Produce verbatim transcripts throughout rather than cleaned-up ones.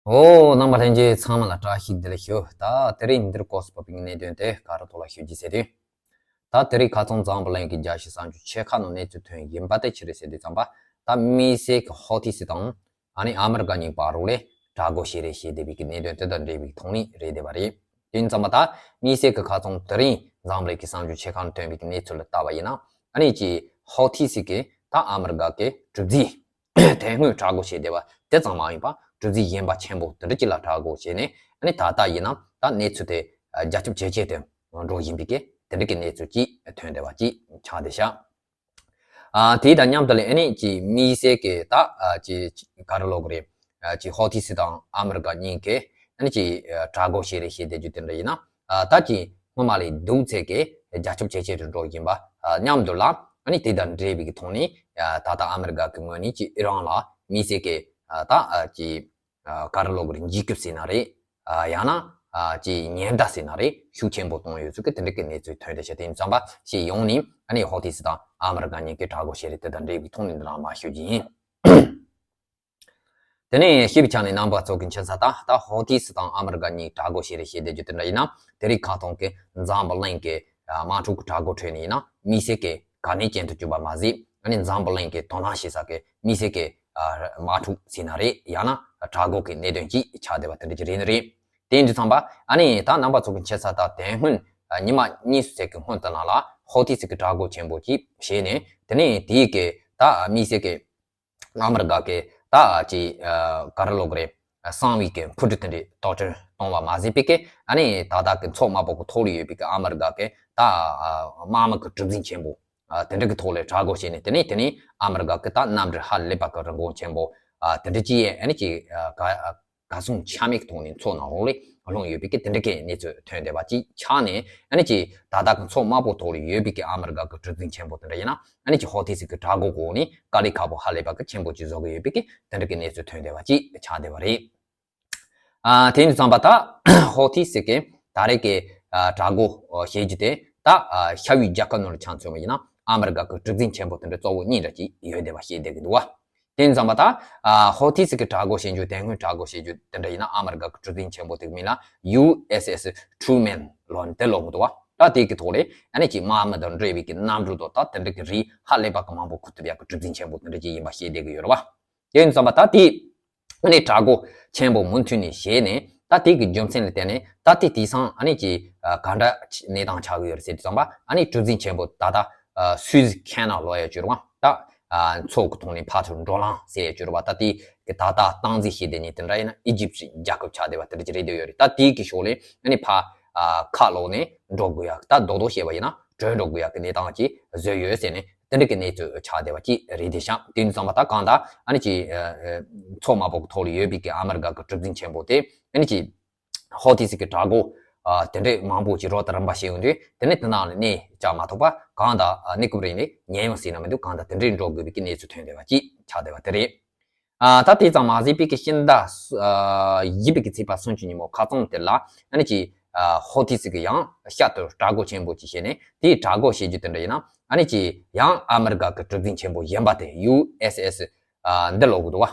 ཨོ། རྣམ་པ་ལྷན་རྒྱས་ཚང་མ་ལ་བཀྲ་ཤིས་བདེ་ལེགས་ཞུ། ད་དེ་རིང་འདིར་སྐོར་སུ་བབས་པའི་གནད་དོན་དེ་ག་རེ་ཐོག་ལ་ཞུ་རྒྱུ་ཟེར་དུས། ད་དེ་རིང་ཁ་སང་འཛམ་བུ་གླིང་གི་རྒྱལ་སྤྱི་གསར་འགྱུར་ཆེ་ཁག་ནང་གནས་ཚུལ་ཐོན་ཡིན་པ་དེ་ཅི་རེད་ཟེར་དུས་ཙམ་པ། ད་དམིགས་བསལ་གྱི་ཧོ་ཐི་སི་དང་ཨ་ནི་ཨ་མི་རི་ཀ་གཉིས་བར་རོགས་ལས་དགྲ་སྒོ་བྱས་རེད་ཞེས་བསྡད་པའི་གནད་དོན་དེ་དང་འབྲེལ་བའི་ཐོག་ནས་རེད་བསྡད་པ་རེད། དེ་ཡིན་ཙམ་པ་ད་དམིགས་བསལ་གྱི་ཁ་སང་དེ་རིང་འཛམ་བུ་གླིང་གི་གསར་འགྱུར་ཆེ་ཁག་ནང་ཐོན་པའི་གནས་ཚུལ་ལ་བལྟ་བ་ཡིན་ན། ཨ་ནི་ཀྱི་ཧོ་ཐི་སི་གི་ད་ཨ་མི་རི་ཀ་གི་གྲུ་གཟིངས་དེ་སྔོན་དགྲ་སྒོ་བྱས་བསྡད་པ་དེ་ཙམ་མ་ཡིན་པ་གྲུ་གཟིངས་གཞན་པ་ཆེན་པོ་དེ་འདྲ་ཅིག་ལ་དགྲ་སྒོ་བྱས་ནས། ཨ་ནི་ད་ལྟ་ཡིན་ན་ད་གནས་ཚུལ་དེ་རྒྱ་ཁྱབ་ཇེ་ཆེ་དུ་འགྲོ་བཞིན་པའི་གི་དེ་འདྲ་གི་གནས་ཚུལ་ཅིག་ཐོན་བསྡད་པ་ཅིག་ཆགས་བསྡད་ཤག་ཨ་དེ་དང་མཉམ་དུ་ལ་ཨ་ནི་ཀྱི་དམིགས་བསལ་གི་ད་ཨ་ཀྱི་ག་རེ་ལབ་དགོས་རེད། ཨ་ཀྱི་ཧོ་ཐི་སི་དང་ཨ་མི་རི་ཀ་གཉིས་ཀས་ཨ་ནི་ཀྱི་ཨ་དགྲ་སྒོ་བྱས་རེད་ཞེས་བསྡད་རྒྱུ་དེ་འདྲ་ཡིན་ན། ཨ་ད་ཀྱི་སྔོན་མ་ལས་སྡུག་ཚད་ཀྱི་རྒྱ་ཁྱབ་ཇེ་ཆེ་རུ་འགྲོ་བཞིན་པ་ཨ་མཉམ་དུ་ལ། ཨ་ནི་དེ་དང་འབྲེལ་བའི་གི་ཐོག་ནས་ཨ་ད་ལྟ་ཨ་མི་རི་ཀ་གི་ངོས་ནས་ཀྱི་ཨི་རན་ལ་དམིགས་བསལ་གི་ཨ་ད་ཨ་ཀྱི་ཨ་ག་རེ་ལབ་དགོས་རེད། འཇིགས་སྐུལ་ཟེར་ན་རེད། ཨ་ཡང་ན་ཨ་ཀྱི་ཉེན་བརྡ་ཟེར་ན་རེད། ཤུགས་ཆེན་པོ་བཏང་ཡོད་ཚུལ་གྱི་དེ་འདྲ་གི་གནས་ཚུལ་ཐོན་བསྡད་ཤག་དེ་ཡིན་ཙམ་པ་ཞིག་ཡོང་ནས། ཨ་ནི་ཧོ་ཐི་སི་དང་ཨ་མི་རི་ཀ་གཉིས་ཀྱི་དགྲ་སྒོ་བྱས་རེད། དེ་དང་འབྲེལ་བའི་ཐོག་ནས་འདི་རང་མར་ཞུ་རྒྱུ་ཡིན། དེ་ནས་ཞིབ་ཆ་ནས་རྣམ་པ་ཚོ་གི་མཁྱེན་གསལ་ལྟར། ད་ཧོ་ཐི་སི་དང་ཨ་མི་རི་ཀ་གཉིས་དགྲ་སྒོ་བྱས་རེད་ཞེས་བསྡད་རྒྱུ་དེ་འདྲ་ཡིན་ན། དེ་རིང་ཁ་སང་གི་འཛམ་བུ་གླིང་གི་ཨ་དམག་འཁྲུག་གི་དགྲ་སྒོ་ཁྲོད་ནས་ཡིན་ན་དམིགས་བསལ་གི་གལ་གནད་ཅན་དུ་གྱུར་པ་མ་ཟད། ཨ་ནི་འཛམ་བུ་གླིང་གི་དོ་སྣང་བྱེད་ས་གི་དམིགས་བསལ་གི་ཨ་དམག་འཁྲུག་ཟེར་ན་རེད། ཡང་ན་དགྲ་སྒོ་གི་གནད་དོན་ཅིག་ཆགས་བསྡད་པ་དེ་འདྲ་ཅིག་རེད་ནི་རེད། དེ་ཡིན་དུས་ཙམ་པ་ཨ་ནི་ད་རྣམ་པ་ཚོ་གི་མཁྱེན་གསལ་ལྟར། དེ་སྔོན་ཨ་ཉི་མ་གཉིས་ཙམ་གི་སྔོན་དུ་ནང་ལ་ཧོ་ཐི་སི་གི་དགྲ་སྒོ་ཆེན་པོ་ཅིག་བྱས་ནས། དེ་ནས་དེའི་གི་ད་དམིགས་བསལ་གི་ཨ་མི་རི་ཀ་གི་ད་ཅི་ཨ་ག་རེ་ལབ་དགོས་རེད། གསང་བའི་གི་འཕུར་གྲུ་དེ་འདྲའི་གཏོར་སྐྱོན་བཏང་བ་མ་ཟད་པའི་གི། ཨ་ནི་ད་ལྟ་གི་མཚོ་དམའ་པོ་གི་ཐོག་ལ་ཡོད་པའི་གི་ཨ་མི་རི་ཀ་གི་ད་ཨ་དམག་མི་གི་གྲུ་གཟིངས་ཆེན་པོ་ཨ་དེ་འདྲ་གི་ཐོག་ལ་དགྲ་སྒོ་བྱས་ནས། དེ་ནས་དེ་ནས་ཨ་མི་རི་ཀ་གི་ད་གནམ་གྲུ་ཧ་ལས་པ་གི་རིན་གོང་ཆེན་པོ་ཨ་དེ་འདྲ་ཅིག་ཡས། ཨ་ནི་ཅིག་ཨ་ག་ཨ་ག་སོང་ཆ་མེད་ཀྱི་ཐོག་ནས་མཚོ་ནང་ལོགས་ལ་ལྷུང་ཡོད་པའི་གི་དེ་འདྲ་གི་གནས་ཚུལ་ཐོན་བསྡད་པ་ཅིག་ཆགས་ནས། ཨ་ནི་ཅིག་ད་ལྟ་གི་མཚོ་དམའ་པོ་ཐོག་ལ་ཡོད་པའི་གི་ཨ་མི་རི་ཀ་གི་གྲུ་གཟིངས་ཆེན་པོ་དེ་འདྲ་ཡིན་ན། ཨ་ནི་ཅིག་ཧོ་ཐི་སི་གི་དགྲ་སྒོ་འོག་ནས་དཀའ་ལས་ཁག་པོ་ཧ་ལས་པ་གི་ཆེན་པོ་ཅིག་བཟོ་གི་ཡོད་པའི་གི་དེ་འདྲ་གི་གནས་ཚུལ་ཐོན་བསྡད་པ་ཅིག་ཆགས་བསྡད་པ་རེད། ཨ་དེ་ཡིན་དུས་ཙམ་པ་ད་ཧོ་ཐི་སི་གི་ད་རེས་ཀྱི་ཨ་དགྲ་སྒོ་བྱེད་རྒྱུ་དེ། ད་ཨ་ཤར་ཡུལ་རྒྱལ་ཁབ་ནང་ལ་ཆ་མཚོན་པ་ཡིན་ན་ཨ་མི་རི་ཀ་གི་གྲུ་གཟིངས་ཆེན་པོ་དེ་འདྲ་གཙོ་བོ་གཉིས་འདྲ་ཅིག་ཡོད་བསྡད་པ་ཤེས་བསྡད་ཀྱི་འདུག་བ། དེ་ཡིན་དུས་ཙམ་པ་ད་ཨ་ཧོ་ཐི་སི་གི་དགྲ་སྒོ་བྱེད་རྒྱུ། དེ་སྔོན་དགྲ་སྒོ་བྱེད་རྒྱུ་དེ་འདྲ་ཡིན་ན་ཨ་མི་རི་ཀ་གི་གྲུ་གཟིངས་ཆེན་པོ་དེ་གི་མིང་ལ་ཡུ་ཨེས་ཨེས་ཊུ་རུ་མན་ལབ་ནས་དེ་ལབ་ཀྱི་འདུག་བ། ད་དེ་གི་ཐོག་ལ་ཨ་ནི་ཅིག་དམག་མི་དང་འབྲེལ་བའི་གི་གནམ་གྲུ་དང་། ད་དེ་འདྲ་གི་རིགས་ཧ་ལས་པ་གི་མང་པོ་འཁུར་ཐུབ་ཡག་གི་གྲུ་གཟིངས་ཆེན་པོ་དེ་འདྲ་ཅིག་ཡིན་པ་ཤེས་བསྡད་ཀྱི་ཡོད་རེད་བ། དེ་ཡིན་དུས་ཙམ་པ་ད་དེ་ཨ་ནི་དགྲ་སྒོ་ཆེན་པོ་མུ་མཐུད་ནས་བྱས་ནས། ད་དེ་གི་རྒྱུ་མཚན་ལ་བརྟེན་ནས་ད་དེ་དེང་སང་ཨ་ནི་ཅིག་ཨ་ག་འདྲ་གནས་སྟངས་ཆགས་ཀྱི་ཡོད་རེད་ཟེར་དུས་ཙམ་པ། ཨ་ནི་གྲུ་གཟིངས་ཆེན་པོ་ད་ལྟ་ཨ་སུའེ་ཛི་ཁེ་ནལ་ལབ་ཡག་ཅིག་ཡོད་རེད་བ། ད་ཨ་མཚོ་གི་ཐོག་ནས་ཕར་ཚུར་འགྲོ་ལམ་ཟེར་ཡག་ཅིག་ཡོད་རེད་བ། ད་དེ་གི་ད་ལྟ་སྟངས་འཛིན་བྱེད་བསྡད་མཁན་དེ་འདྲ་ཡིན་ན་ཨི་ཇིབ་རྒྱལ་ཁབ་ཆགས་བསྡད་པ་དེ་འདྲ་ཅིག་རེད་བསྡད་ཡོད་རེད། ད་དེ་གི་ཕྱོགས་ལ་ཨ་ནི་ཕར་ཨ་ཁ་ལོག་ནས་འགྲོ་དགོས་ཡག། ད་རྡོག་རྡོག་བཤད་པ་ཡིན་ན་བྲོས་འགྲོ་དགོས་ཡག་གི་གནས་སྟངས་ཅིག་བཟོས་ཡོད་ཟེར་ནས། དེ་འདྲ་གི་གནས་ཚུལ་ཆགས་བསྡད་པ་ཅིག་རེད་བསྡད་ཤག་དེ་ཡིན་དུས་ཙམ་པ་ད་གང་ལྟར་ཨ་ནི་ཅིག་ཨ་ཨ་མཚོ་དམའ་པོ་གི་ཐོག་ལ་ཡོད་པའི་གི་ཨ་མི་རི་ཀ་གི་གྲུ་གཟིངས་ཆེན་པོ་དེ་ཨ་ནི་ཅིག་ཧོ་ཐི་སི་གི་དགྲ་སྒོ་ཨ་དེ་འདྲའི་མང་པོ་ཅིག་རོ་དང་རིམ་པ་བྱས་ཡོང་དུས། དེ་ནས་དེ་ནང་ལ་གནས་བཅག་མ་ཐུབ་པ། གང་ལྟར་ཨ་གནས་སྐབས་རིང་ལ་ཉེན་གཡོལ་ཟེར་ན་མི་འདུག་གང་ལྟར་དེ་འདྲའི་འགྲོ་དགོས་པའི་གི་གནས་ཚུལ་ཐོན་བསྡད་པ་ཅིག་ཆགས་བསྡད་པ་དེ་རེད། ཨ་ད་དེ་ཙམ་མ་ཟད་པའི་གི་ཕྱི་ཟླ་ཨ་བཞི་པའི་གི་ཚེས་པ་སུམ་ཅུ་ཉིན་མོ་ཁ་སང་དེ་ལ་ཨ་ནི་ཅིག་ཨ་ཧོ་ཐི་སི་གི་ཡང་ཤར་དུ་དགྲ་སྒོ་ཆེན་པོ་ཅིག་བྱས་ནས། དེའི་དགྲ་སྒོ་བྱེད་རྒྱུ་དེ་འདྲ་ཡིན་ན་ཨ་ནི་ཅིག་ཡང་ཨ་མི་རི་ཀ་གི་གྲུ་གཟིངས་ཆེན་པོ་གཞན་པ་དེ་ཡུ་ཨེས་ཨེས་ཨ་འདི་ལབ་དགོས་འདུག་བ།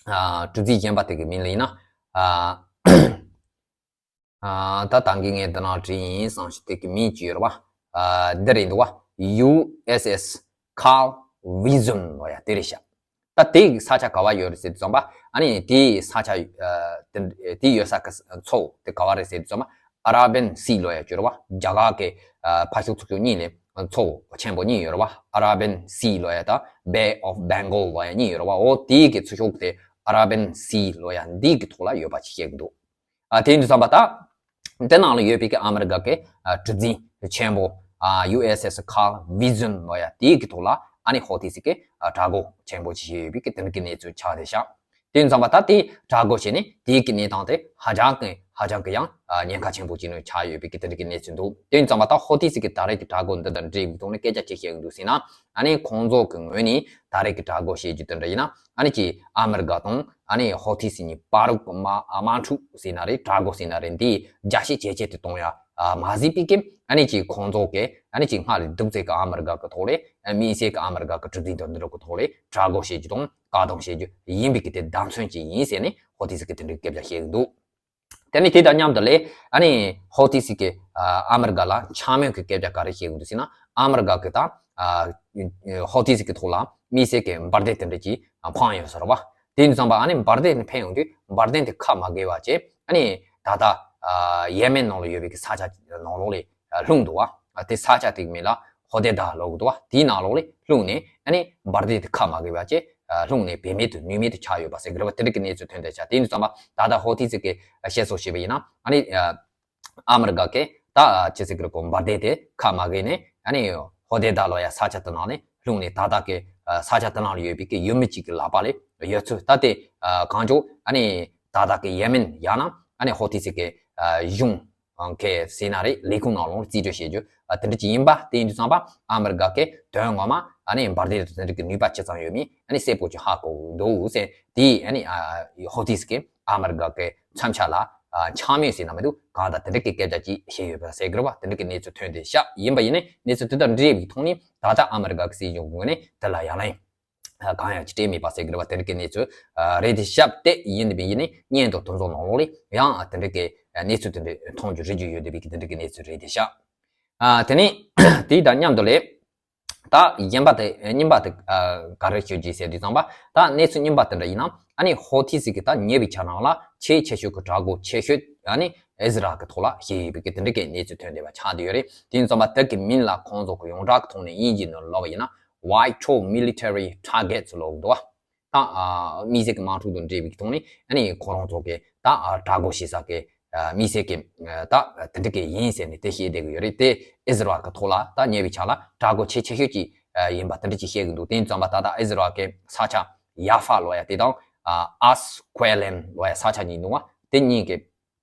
ཨ་གྲུ་གཟིངས་གཞན་པ་དེ་གི་མིང་ལ་ཡིན་ན་ཨ། ཨ་ད་ད་གིན་ངས་འདི་ནང་བྲིས་ཡིན་བསམ་ཞིག་དེ་གི་མིང་ཅིག་ཡོད་རེད་བ། ཨ་འདི་རེད་འདུག་བ། ཡུ་ཨེས་ཨེས་Carl Vinson ལབ་ཡག་དེ་རེད་ཤག་ད་དེ་ས་ཆ་ག་བ་ཡོད་རེད་ཟེར་དུས་ཙམ་པ། ཨ་ནི་དེའི་ས་ཆ་ཨ་དེ་དེ་ཡོད་ས་གི་མཚོ་དེ་ག་བ་རེད་ཟེར་དུས་ཙམ་པ། Arabian Sea ལབ་ཡག་ཅིག་ཡོད་རེད་བ། རྒྱ་གར་གི་ཨ་ཕར་ཕྱོགས་ཚུར་ཕྱོགས་གཉིས་ལ་མཚོ་ཆེན་པོ་གཉིས་ཡོད་རེད་བ། Arabian Sea ལབ་ཡག་དང་Bay of Bengal ལབ་ཡག་གཉིས་ཡོད་རེད་བ། འོ་དེའི་གི་ཚུར་ཤོག་དེ་Arabian Sea ལབ་ཡག་འདི་གི་ཐོག་ལ་ཡོད་པ་ཅིག་བཤད་གི་འདུག་ཨ་དེ་ཡིན་དུས་ཙམ་པ་ད། དེ་ནང་ལ་ཡོད་པའི་གི་ཨ་མི་རི་ཀ་གི་ཨ་གྲུ་གཟིངས་ཆེན་པོ་ཨ་ཡུ་ཨེས་ཨེས་Carl Vinson ལབ་ཡག་དེའི་གི་ཐོག་ལ་ཨ་ནི་ཧོ་ཐི་སི་གི་ཨ་དགྲ་སྒོ་ཆེན་པོ་ཅིག་ཡོད་པའི་གི་དེ་འདྲ་གི་གནས་ཚུལ་ཆགས་བསྡད་ཤག་དེ་ཡིན་དུས་ཙམ་པ་ད་དེ་དགྲ་སྒོ་བྱས་ནས་དེའི་གི་གནས་སྟངས་དེ་ཧ་ཅང་གི་ཧ་ཅང་གི་ཡང་ཨ་ཉེན་ཁ་ཆེན་པོ་ཅིག་ནང་ཆགས་ཡོད་པའི་གི་དེ་འདྲ་གི་གནས་ཚུལ་འདུག་དེ་ཡིན་དུས་ཙམ་པ་ད་ཧོ་ཐི་སི་གི་ད་རེས་གི་དགྲ་སྒོ་འདི་དང་འབྲེལ་བའི་ཐོག་ནས་སྐད་ཆ་ཅིག་བཤད་གི་འདུག་ཟེར་ན། ཨ་ནི་ཁོང་ཚོ་གི་ངོས་ནས་ད་རེས་ཀྱི་དགྲ་སྒོ་བྱེད་རྒྱུ་དེ་འདྲ་ཡིན་ན། ཨ་ནི་ཀྱི་ཨ་མི་རི་ཀ་དང་ཨ་ནི་ཧོ་ཐི་སི་གཉིས་བར་དམག་དམག་འཁྲུག་ཟེར་ན་རེད། དགྲ་སྒོ་ཟེར་ན་རེད། འདི་རྒྱ་ཆེ་ཇེ་ཆེ་དུ་གཏོང་ཡ་མ་ཟད་པའི་གི། ཨ་ནི་ཀྱི་ཁོང་ཚོ་གི་ཨ་ནི་ཀྱི་སྔར་ལས་སྡུག་ཚད་ཀྱི་ཨ་མི་རི་ཀ་གི་ཐོག་ལས། དམིགས་བསལ་གྱི་ཨ་མི་རི་ཀ་གི་གྲུ་གཟིངས་དང་འདི་འདྲ་གི་ཐོག་ལས་དགྲ་སྒོ་བྱེད་རྒྱུ་དང་བཀག་སྡོམ་བྱེད་རྒྱུ་ཡིན་པའི་གི་དེ་བརྡ་མཚོན་ཅིག་ཡིན་ཟེར་ནས་ ཧོ་ཐི་སི་གི་དེ་འདྲའི་སྐད་ཆ་བཤད་ཀྱི་འདུག་དེ་ནས་དེ་དང་མཉམ་དུ་ལས་ཨ་ནི་ཧོ་ཐི་སི་གི་ཨ་ཨ་མི་རི་ཀ་ལ་འཕྱ་སྨོད་ཀྱི་སྐད་ཆ་ག་རེ་བཤད་ཀྱི་འདུག་ཟེར་ན། ཨ་མི་རི་ཀ་གི་ད་ཨ་ཧོ་ཐི་སི་གི་ཐོག་ལ་དམིགས་བསལ་གྱི་འབར་མདེལ་དེ་འདྲ་ཅིག་འཕངས་ཡོད་ས་རེད་བ། དེ་ཡིན་ཙང་པ་ཨ་ནི་འབར་མདེལ་དེ་འཕེན་ཡོང་དུས་འབར་མདེལ་དེ་ཁ་མ་གས་པ་བྱས། ཨ་ནི་ད་ལྟ་ཨ་ཡེ་མེན་ནང་ལ་ཡོད་པའི་གི་ས་ཆ་ནང་ལོགས་ལ་ལྷུང་འདུག་བ། དེ་ས་ཆ་དེ་གི་མིང་ལ་ཧོ་དེ་ད་ལབ་ཀྱི་འདུག་བ། དེའི་ནང་ལོགས་ལ་ལྷུང་ནས་ཨ་ནི་འབར་མདེལ་དེ་ཁ་མ་གས་པ་བྱས་ལྷུང་ནས་བེད་མེད་དུ་ནུས་མེད་དུ་ཆགས་ཡོད་པ་ཟེར་གི་རེད་བ། དེ་འདྲ་གི་གནས་ཚུལ་ཐོན་བསྡད་ཤག་དེ་ཡིན་ཙང་པ་ད་ལྟ་ཧོ་ཐི་སི་གི་བཤད་སྲོལ་བྱས་པ་ཡིན་ན། ཨ་ནི་ཨ་ཨ་མི་རི་ཀ་གི་ད་ཅི་ཟེར་གི་རེད་གོ། འབར་མདེལ་དེ་ཁ་མ་གས་ནས་ཨ་ནི་ཧོ་དེ་ད་ལོ་ཡ་ས་ཆ་དེ་ནང་ནས་ལྷུང་ནས་ད་ལྟ་གི་ས་ཆ་དེ་ནང་ལ་ཡོད་པའི་གི་ཡུལ་མི་གཅིག་གི་ལག་པ་ལ་ཡོད་ཚུལ། ད་དེ་གང་མགྱོགས་ཨ་ནི་ད་ལྟ་གི་ཡེ་མེན་ཡང་ན་ཨ་ནི་ཧོ་ཐི་སི་གི་གཞུང་གི་ཟེར་ན་རེད། ལས་ཁུངས་ནང་ལོགས་རྩིས་སྤྲོད་བྱེད་རྒྱུ་དེ་འདྲ་ཅིག་ཡིན་པ། དེ་ཡིན་དུས་ཙང་པ་ཨ་མི་རི་ཀ་གི་དོན་ངོ་མ་ཨ་ནི་འབར་མདེལ་དེ་འདྲ་གི་ནུས་པ་ཇི་ཙམ་ཡོད་མིན་ཨ་ནི་གསལ་པོ་ཅིག་ཧ་གོ་འདུག་ཟེར། དེ་ཨ་ནི་ཧོ་ཐི་སི་གི་ཨ་མི་རི་ཀ་གི་མཚོན་ཆ་ལ་ཨ་འཕྱ་སྨོད་ཟེར་ན་མི་འདུག་གང་ལྟར་དེ་འདྲ་གི་སྐད་ཆ་ཅིག་བཤད་ཡོད་པ་ཟེར་གི་རེད་བ། དེ་འདྲ་གི་གནས་ཚུལ་ཐོན་བསྡད་ཤག་ཡིན་པ་ཡིན་ནའི་གནས་ཚུལ་དེ་དང་འབྲེལ་བའི་ཐོག་ནས་ད་ལྟ་ཨ་མི་རི་ཀ་གི་སྲིད་གཞུང་གི་ངོས་ནས་དེ་ལ་ཡང་ན་ཡང་གང་ཡང་ཅིག་སྤྲད་མེད་པ་ཟེར་གི་རེད་བ། དེ་འདྲ་གི་གནས་ཚུལ་རེད་དེ་ཤག་དེ་ཡིན་དེ་མིན་ཡིན་ནའི་སྔོན་དུ་དེ་ཚོ་ནང་ལོགས་ལ་ཡང་དེ་འདྲ་གི་གནས་ཚུལ་དེ་འདྲ་མཐོང་རྒྱུ་རེད་རྒྱུ་ཡོད་དེ་བའི་གི་དེ་འདྲ་གི་གནས་ཚུལ་རེད་དེ་ཤག་དེ་ནས་དེ་དང་མཉམ་དུ་ལས། ད་གཞན་པ་དེ་རྙིང་པ་དེ་ག་རེ་ཤོད་ཀྱི་ཟེར་དུས་ཙམ་པ། ད་གནས་ཚུལ་རྙིང་པ་དེ་འདྲ་ཡིན་ན་ཨ་ནི་ཧོ་ཐི་སི་གི་ད་ཉེ་བའི་ཆ་ནང་ལ་ཆེས་ཆེ་ཤོས་ཀྱི་དྲག་རྒོལ་ཆེ་ཤོས་ཨ་ནི་ཨི་ཟི་རལ་གི་ཐོག་ལ་བྱས་ཡོད་པའི་གི་དེ་འདྲ་གི་གནས་ཚུལ་ཐོན་བསྡད་པ་ཆགས་བསྡད་ཡོད་རེད། དེ་ཡིན་ཙམ་པ་དེ་གི་མིང་ལ་ཁོང་ཚོ་གི་ཡོངས་གྲགས་ཀྱི་ཐོག་ནས་དབྱིན་ཇིའི་ནང་ལབ་པ་ཡིན་ན་Vitro Military Targets ལབ་འདུག་བ། ད་ཨ་དམིགས་བསལ་གྱི་དམག་འཁྲུག་དང་འབྲེལ་བའི་ཐོག་ནས་ཨ་ནི་ཁོ་རང་ཚོ་གི་ད་ཨ་དྲག་རྒོལ་བྱེད་ས་གི་ཨ་དམིགས་བསལ་གྱི་ཨ་ད་དེ་འདྲ་གི་ཡིན་ཟེར་ནས་དེ་བཤད་བསྡད་ཀྱི་ཡོད་རེད། དེ་ཨི་ཟི་རལ་གི་ཐོག་ལ་ད་ཉེ་བའི་ཆ་ལ་དྲག་རྒོལ་ཆེས་ཆེ་ཤོས་ཀྱི་ཨ་ཡིན་པ་དེ་འདྲ་ཅིག་བཤད་ཀྱི་འདུག་དེ་ཡིན་ཙམ་པ་ད་ལྟ་ཨི་ཟི་རལ་གི་ས་ཆ་ཡ་ཧྥ་ལབ་ཡ་དེ་དང་ཨ་ཨ་སི་ཀེ་ལན་ལབ་ཡ་ས་ཆ་གཉིས་འདུག་བ། དེ་གཉིས་ཀྱི་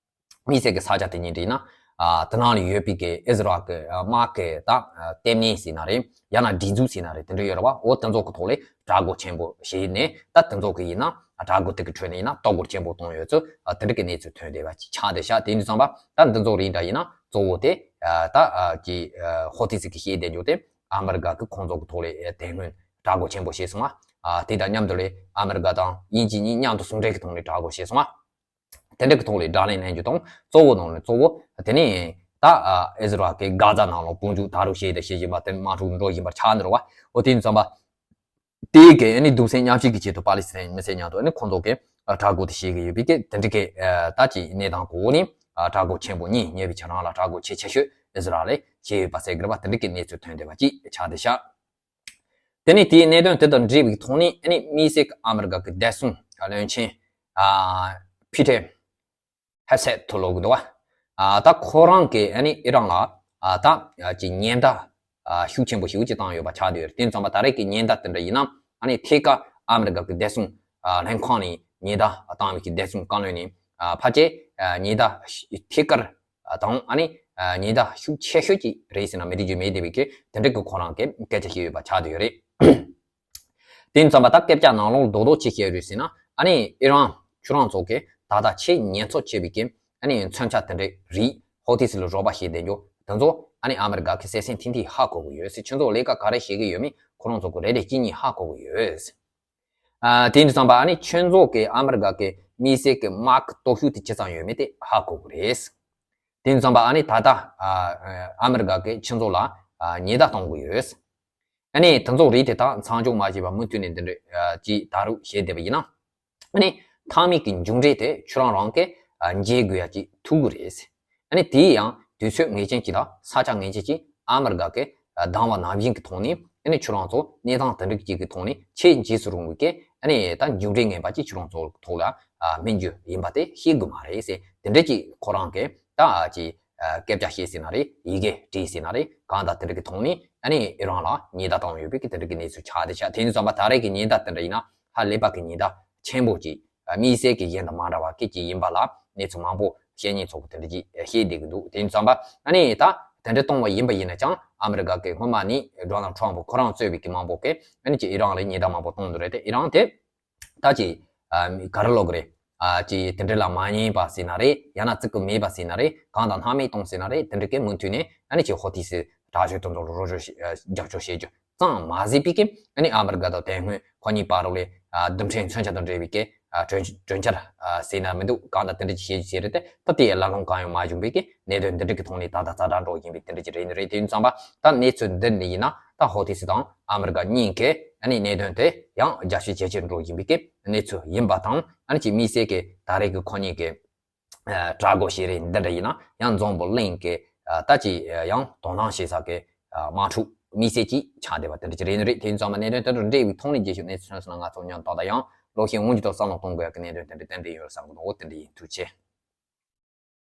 དམིགས་བསལ་གྱི་ས་ཆ་དེ་གཉིས་འདྲ་ཡིན་ན། ཨ་དེ་ནང་ལ་ཡོད་པའི་གི་ཨི་ཟི་རལ་གི་ཨ་དམག་གི་ད་ཨ་ལྟེ་གནས་ཟེར་ན་རེད། ཡང་ན་སྒྲིག་འཛུགས་ཟེར་ན་རེད། དེ་འདྲ་ཡོད་རེད་བ། འོ་དེ་ཚོ་གི་ཐོག་ལ་དྲག་རྒོལ་ཆེན་པོ་བྱས་ནས་ད་དེ་ཚོ་གི་ཡིན་ན་ཨ་དྲག་རྒོལ་དེ་གི་ཁྲོད་ནས་ཡིན་ན་གཏོར་རྒོལ་ཆེན་པོ་བཏང་ཡོད་ཚུལ་ཨ་དེ་འདྲ་གི་གནས་ཚུལ་ཐོན་བསྡད་པ་ཆགས་བསྡད་ཤག་དེ་ཡིན་དུས་ཙམ་པ་ད་འདི་ཚོ་རིགས་འདྲ་ཡིན་ན་གཙོ་བོ་དེ་ཨ་ད་ཨ་གི་ཨ་ཧོ་ཐི་སི་གི་བཤད་བསྡད་རྒྱུ་དེ་ཨ་མི་རི་ཀ་གི་ཁོང་ཚོ་གི་ཐོག་ལ་ཨ་དེ་སྔོན་དྲག་རྒོལ་ཆེན་པོ་བྱས་སོང་ང་། ཨ་དེ་དང་མཉམ་དུ་ལ་ཨ་མི་རི་ཀ་དང་དབྱིན་ཇི་གཉིས་མཉམ་དུ་ཟུང་འབྲེལ་གི་ཐོག་ནས་དྲག་རྒོལ་བྱས་སོང་ང་། དེ་འདྲ་གི་ཐོག་ལ་དགྲ་ལན་ལེན་རྒྱུ་དང་གཙོ་བོ་ནང་ནས་གཙོ་བོ་དེ་ནས་ད་ཨ་ཨི་ཟི་རལ་གི་གྷ་ཛ་ནང་ལ་དཔུང་འཇུག་ད་རུང་བྱས་ཏེ་བྱེད་བཞིན་པ་དེ་དམག་འཁྲུག་འགྲོ་བཞིན་པ་ཆགས་འདུག་ར་བ། འོ་དེ་ཡིན་ཙམ་པ། དེའི་གི་ཨ་ནི་གདུང་སེམས་མཉམ་སྐྱེད་ཀྱི་ཆེད་དུ་པ་ལི་སི་ཐན་མི་སེར་མཉམ་དུ་ཨ་ནི་ཁོང་ཚོ་གི་ཨ་དྲག་རྒོལ་དེ་བྱེད་ཀྱི་ཡོད་པའི་གི་དེ་འདྲ་གི་ཨ་ད་ཀྱི་གནས་སྟངས་གོ་ནི་ཨ་དྲག་རྒོལ་ཆེན་པོ་གཉིས་ཉེ་བའི་ཆ་རང་ལ་དྲག་རྒོལ་ཆེས་ཆེ་ཤོས་ཨི་ཟི་རལ་ལ་བྱས་ཡོད་པ་ཟེར་གི་རེད་བ། དེ་འདྲ་གི་གནས་ཚུལ་ཐོན་བསྡད་པ་ཅིག་ཆགས་བསྡད་ཤག་དེ་ནས་དེའི་གནད་དོན་དེ་དང་འབྲེལ་བའི་ཐོག་ནས་ཨ་ནི་དམིགས་བསལ་གྱི་ཨ་མི་རི་ཀ་གི་བདེ་སྲུང་བློན་ཆེན་ཨ་ཕི་ཏེ་ཧེག་སེད་ལབ་གི་འདུག་བ། ཨ་ད་ཁོ་རང་གིས་ཨ་ནི་ཨི་རན་ལ་ཨ་ད་ཀྱི་ཉེན་བརྡ་ཨ་ཤུགས་ཆེན་པོ་ཞེ་པོ་ཅིག་བཏང་ཡོད་པ་ཆགས་བསྡད་ཡོད་རེད། དེ་ཙམ་པ་ད་རེས་ཀྱི་ཉེན་བརྡ་དེ་འདྲ་ཡིན་ན་ཨ་ནི་ཐད་ཀར་ཨ་མི་རི་ཀ་གི་བདེ་སྲུང་ཨ་ལྷན་ཁང་ནས་ཉེན་བརྡ་བཏང་བའི་གི་བདེ་སྲུང་བཀའ་བློན་ནས་ཨ་ཕལ་ཆེར་ཨ་ཉེན་བརྡ་ཐད་ཀར་དང་ཨ་ནི་ཉེན་བརྡ་ཤུགས་ཆེ་ཤོས་ཅིག་རེད་ཟེར་ན་མི་འགྲིག་རྒྱུ་མེད་བསྡད་པའི་གི་དེ་འདྲ་གི་ཁོ་རང་གིས་སྐད་ཆ་བཤད་ཡོད་པ་ཆགས་བསྡད་ཡོད་རེད། དེ་ཙམ་པ་ད་སྐད་ཆ་ནང་ལོགས་རྡོག་རྡོག་ཅིག་བཤད་རེད་ཟེར་ན་ཨ་ནི་ཨི་རན་ཁྱོད་རང་ཚོ་གི་ད་ལྟ་ཆེས་ཉེན་ཚབས་ཆེ་བའི་གི་ཨ་ནི་མཚོན་ཆ་དེ་འདྲའི་རིགས་ཧོ་ཐི་སི་ལ་རོགས་པ་བྱེད་བསྡད་རྒྱུ་དེ་ཚོ་ཨ་ནི་ཨ་མི་རི་ཀ་གི་གསལ་སེང་ཐིང་ཐིང་ཧ་གོ་གི་ཡོད་ཟེར། ཁྱོད་ཚོ་ལས་ཀ་ག་རེ་བྱེད་གི་ཡོད་མེད་ཁོ་རང་ཚོ་གི་རེ་རེ་གཅིག་གཉིས་ཧ་གོ་གི་ཡོད་ཟེར། ཨ་དེ་ཡིན་དུས་ཙམ་པ་ཨ་ནི་ཁྱོད་ཚོ་གི་ཨ་མི་རི་ཀ་གི་དམིགས་བསལ་གི་དམག་གི་སྟོབས་ཤུགས་དེ་ཇི་ཙམ་ཡོད་མེད་དེ་ཧ་གོ་གི་རེད། དེ་ཡིན་དུས་ཙམ་པ་ཨ་ནི་ད་ལྟ་ཨ་ཨ་མི་རི་ཀ་གི་ཁྱོད་ཚོ་ལ་ཨ་ཉེན་བརྡ་གཏོང་གི་ཡོད། ཨ་ནི་དེ་ཚོ་རིགས་དེ་དག་མཚམས་འཇོག་མ་བྱས་པར་མུ་མཐུད་ནས་འདི་འདྲ་ཅིག་ད་རུང་བྱས་བསྡད་པ་ཡིན་ན། ཨ་ནི་མཐའ་མའི་གི་མཇུག་འབྲས་དེ་ཁྱོད་རང་རང་གིས་ཨ་འཇལ་དགོས་ཡ་ཅིག་ཐུག་གི་རེད། ཨ་ནི་དེ་ཡང་དུས་ཚོད་ངེས་ཅན་ཅིག་དང་ས་ཆ་ངེས་ཅན་ཅིག་ཨ་མི་རི་ཀ་གི་ཨ་སྡང་བ་ནང་བཞིན་གྱི་ཐོག་ནས་ཨ་ནི་ཁྱོད་རང་ཚོ་གནས་སྟངས་དེ་འདྲ་ཅིག་གི་ཐོག་ནས་ཆེས་འཇིགས་སུ་རུང་བའི་གི་ཨ་ནི་ད་མཇུག་འབྲས་ངན་པ་ཅིག་ཁྱོད་རང་ཚོ་ཐོག་ལ་ཨ་སྨིན་རྒྱུ་ཡིན་པ་དེ་ཤེས་དགོས་མ་རེད་ཟེར། དེ་འདྲ་ཅིག་ཁོ་རང་གིས་ད་ཨ་ཅིག་ཨ་སྐད་ཆ་བཤད་ཟེར་ན་རེད། ཡི་གེ་བྲིས་ཟེར་ན་རེད། གང་ལྟར་དེ་འདྲ་གི་ཐོག་ནས་ཨ་ནི་ཨི་རན་ལ་ཉེན་བརྡ་བཏང་ཡོད་པའི་གི་དེ་འདྲ་གི་གནས་ཚུལ་ཆགས་བསྡད་ཤག་དེ་ཡིན་ཙམ་པ་ད་རེས་ཀྱི་ཉེན་བརྡ་དེ་འདྲ་ཡིན་ན་ཧ་ལས་པ་གི་ཉེན་བརྡ་ཆེན་པོ་ཅིག་ཨ་དམིགས་བསལ་གྱི་གཞན་དང་མ་འདྲ་བ་སྐད་ཅིག་ཡིན་པ་ལ་གནས་ཚུལ་མང་པོ་བཤད་མཁན་ཚོ་གི་དེ་འདྲ་ཅིག་བཤད་བསྡད་ཀྱི་འདུག་དེ་ཡིན་ཙམ་པ་ཨ་ནི་ད་དེ་འདྲ་གཏོང་བ་ཡིན་པ་ཡིན་ན་ཀྱང་ཨ་མི་རི་ཀ་གི་སྔོན་མ་ནས་ཌོ་ནལ་ཊམ་ཕ་ཁོ་རང་གཙོས་པའི་གི་མང་པོ་གིས་ཨ་ནི་ཅིག་ཨི་རན་ལ་ཉེན་བརྡ་མང་པོ་གཏོང་འདུག་རེད། དེ་ཨི་རན་དེ་ད་ཅིག་ཨ་ག་རེ་ལབ་དགོས་རེད། ཨ་ཅིག་དེ་འདྲ་ལ་མ་ཉན་པ་ཟེར་ན་རེད། ཡང་ན་བརྩི་གི་མེད་པ་ཟེར་ན་རེད། གང་དང་སྣང་མེད་གཏོང་ཟེར་ན་རེད། དེ་འདྲ་གི་མུ་མཐུད་ནས་ཨ་ནི་ཅིག་ཧོ་ཐི་སི་དྲག་སྤྱོད་དེ་ཚོ་ལ་རོགས་རོགས་ཤིག་ཨ་རྒྱབ་སྐྱོར་བྱེད་རྒྱུ་ཙམ་མ་ཟད་པའི་གི་ཨ་ནི་ཨ་མི་རི་ཀ་དང་དེ་སྔོན་ཁོ་གཉིས་བར་ལ་ཨ་རྡུལ་ཕྲན་མཚོན་ཆ་དང་འབྲེལ་བའི་གི་ ཨ་གྲོས་གྲོས་འཆར་ཨ་ཟེར་ན་མི་འདུག་གང་དང་དེ་འདྲ་ཅིག་བྱེད་རྒྱུ་བྱས་རེད་དེ། ད་དེ་ཡི་ལ་ལོང་གང་ཡང་མ་བྱུང་བའི་གི་གནད་དོན་འདི་འདྲ་གི་ཐོག་ནས་ད་ལྟ་ཛ་དྲག་འགྲོ་བཞིན་པའི་དེ་འདྲ་ཅིག་རེད་ནི་རེད། དེ་ཡིན་ཙང་པ་ད་གནས་ཚུལ་འདི་འདྲ་ཡིན་ན་ད་ཧོ་ཐི་སི་དང་ཨ་མི་རི་ཀ་གཉིས་ཀས་ཨ་ནི་གནད་དོན་དེ་ཡང་རྒྱབ་བཤད་ཇེ་ཆེར་འགྲོ་བཞིན་པའི་གི་གནས་ཚུལ་ཡིན་པ་དང་། ཨ་ནི་ཅིག་དམིགས་བསལ་གི་ད་རེས་གི་ཁོ་གཉིས་ཀི་ཨ་དྲག་དགོས་ཤེས་རེད། འདི་འདྲ་ཡིན་ན་ཡང་འཛམ་བུ་གླིང་གི་ཨ་ད་ཅིག་ཡང་དོ་སྣང་བྱེད་ས་གི་ཨ་དམག་འཁྲུག་དམིགས་བསལ་གྱིས་ཆགས་བསྡད་པ་དེ་འདྲ་ཅིག་རེད་ནི་རེད། དེ་ཡིན་ཙང་མ་གནད་དོན་དེ་འདྲ་འདྲ་བའི་ཐོག་ནས་རྒྱལ་ཤོད་གནས་ཚུལ་སོང་ན་ང་ཚོ་མཉམ་དུ་ད་ཡང་ལོག་ཤེས་དངོས་ཀྱི་ཐོག་བསམ་བློ་གཏོང་དགོས་ཡ་གི་གནད་དོན་དེ་འདྲ་ཏན་ཏན་ཡོད་བསམ་གི་འདུག་འོ་དེ་འདྲ་ཡིན། ཐུགས་རྗེ་ཆེ།